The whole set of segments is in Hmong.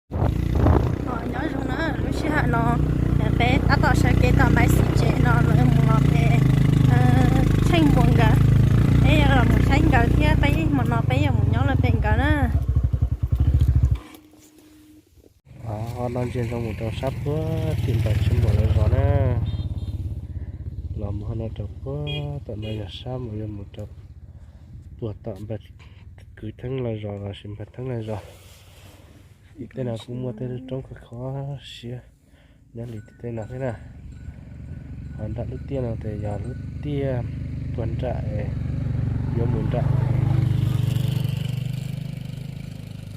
Nyob zoo na, lub sij hawm no peb tab tom sawv kev tom Maiv Xis tsev no los mus los pem Tsheej Muas nkawd. Peb yuav los mus saib nkawd thiab peb hmo no peb yuav mus nyob lawm pem nkawd na. Ho no ntsia zoo mus rau sab puag tim Npawg Tsheej Muas lawv zos na. Los mus ho no rau puag tom no yog sab mus yuav mus rau puag tom Npawg Kwv Theeb lawv zos lossis Npawg Theeb lawv zos. Tim tej no kuj muaj tej lub roob khov kho siab nyob li tim tej no thiab na. Ho nram lub tiaj no ces yog lub tiaj puag nram es yuav mus nram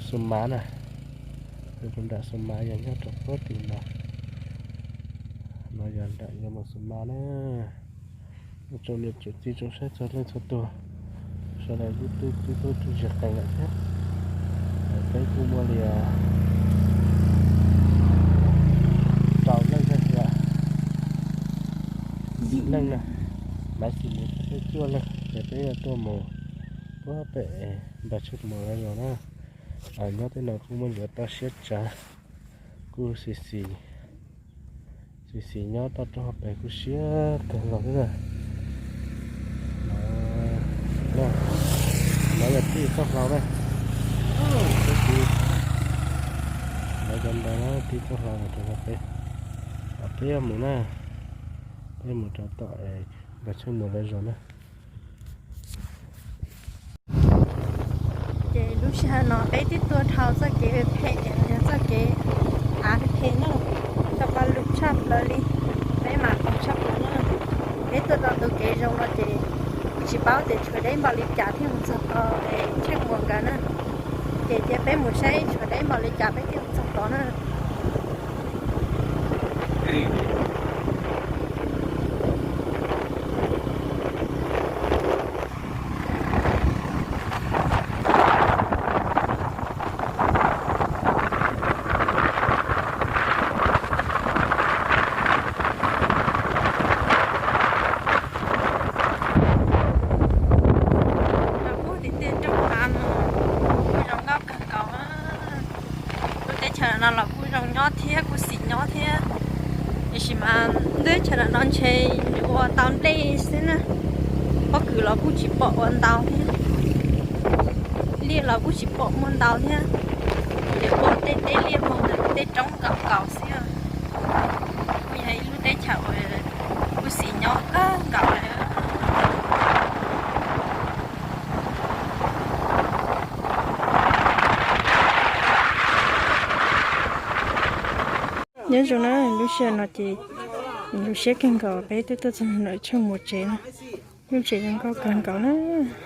Xu Mav na. Yuav mus nram Xu Mav yog nyob rau puag tim no. No yog nram yuav mus Xu Mav na. Tsoom niam tsoom txiv tsoom saib txhua leej txhua tus, sawv daws kuj tub tub tub tub zes qees lawm thiab. Peb kuj muaj li rau leej thiab, yim leej na, Maiv Xis mus peb cuaj leej ces peb yuav tuaj mus puag pem Npawg Tsheej Muas lawv zos na. Nyob tej no kuj muaj ntsuav toj siab tsav, kuj xis xis, xis xis nyob toj roob hauv pes kuj siab kawg nkaus thiab na. No yog tij txoj hlauv na. Peb tij, lawv cov ntawd na, tij txoj hlauv los rau peb, peb yuav mus na, peb mus rau tom Npawg Tsheej Muas lawv zos na. Ces lub sij hawm no peb twb tuaj dhau txoj kev phem, yog txoj kev av phem na, tau pab lug tshaj plaws li, peb mas pom tshaj plaws na. Peb tuaj tau tus kev zoo no ces kuj tsis paub tias tshuav deb npaum li cas thiaj mus txog tod es Tsheej Muas nkawd na. Ces cia peb mus saib tshuav deb npaum li cas peb thiaj mus txog tod na. Los kuj tim tej roob hav no kuj zoo nkauj kawg nkaus. Lub teb chaws no los kuj zoo nyob thiab kuj xis nyob thiab. Tiam sis mas lub teb chaws no ntshe yuav ua tau nplej xwb na. Pob kws los kuj tsis pom ua ntau thiab. Liaj los kuj tsis pom muaj ntau thiab. Ces pom tej teb liaj muag ntawm tej roob nkaus nkaus xwb. Kuj yog ib lub teb chaws uas kuj xis nyob kawg nkaus li. Nyob zoo na, lub sij hawm no ces zoo siab kawg nkaus peb twb tuaj txog ntawm Tsheej Muas tsev na. Lub tsev zoo nkauj kawg nkaus na. Zoo siab kawg nkaus.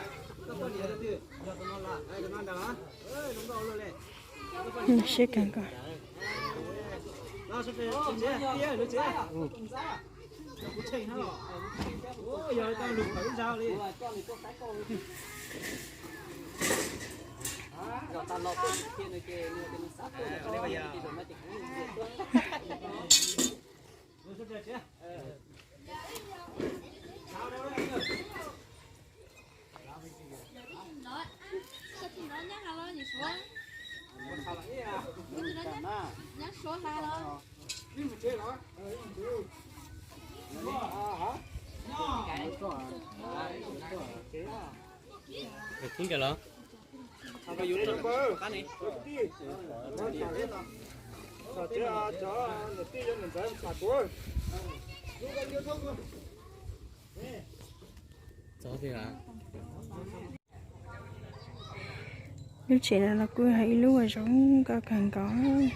Lub tsev no los kuj yog ib lub uas zoo nkauj kawg nkaus.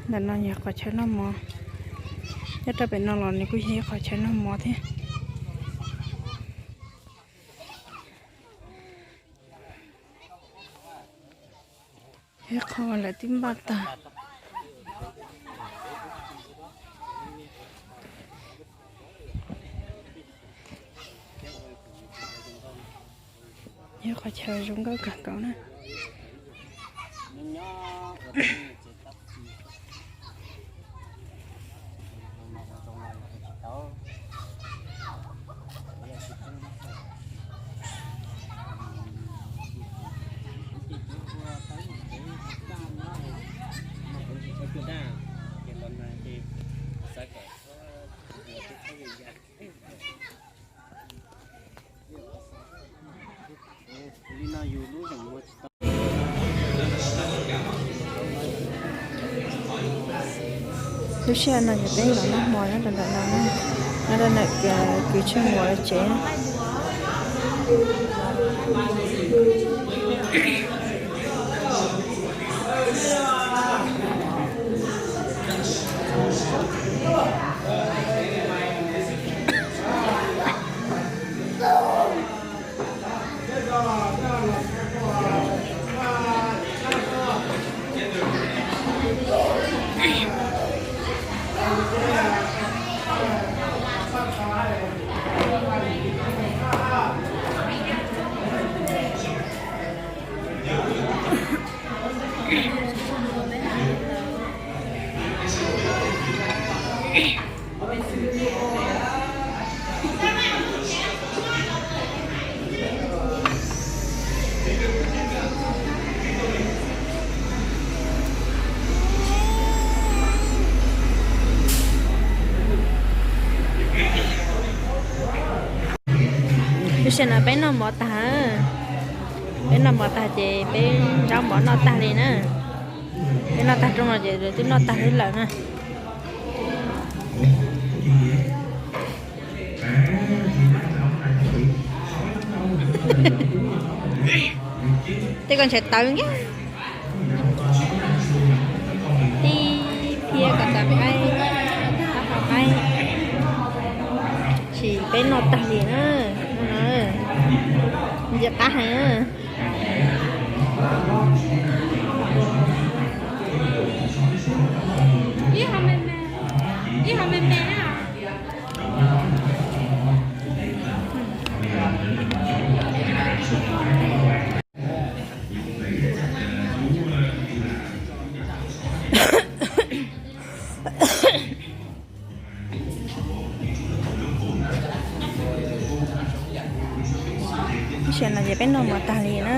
Ntawm no yog qhov chaw noj mov, nyob rau pem no los nws kuj yog ib qhov chaw noj mov thiab. Ib qho lawv twb npaj tag. Yog qhov chaw zoo nkauj kawg nkaus na. Lub sij hawm no ces peb los noj hmo nyob rau ntawm no na, nyob rau ntawm kwv Tsheej Muas lawv tsev. Lub sij hawm no peb noj mov tag, peb noj mov tag ces peb nrab mov noj tag li na. Peb noj tag rooj no ces twb noj tag li lawm na. Tej koj ntshaw tawv nkiag. Tib phiab kom tau qaib, qaib, tab sis peb noj tag li na. Ntxim qab heev. Lub sij hawm no ces peb noj mov tag li na.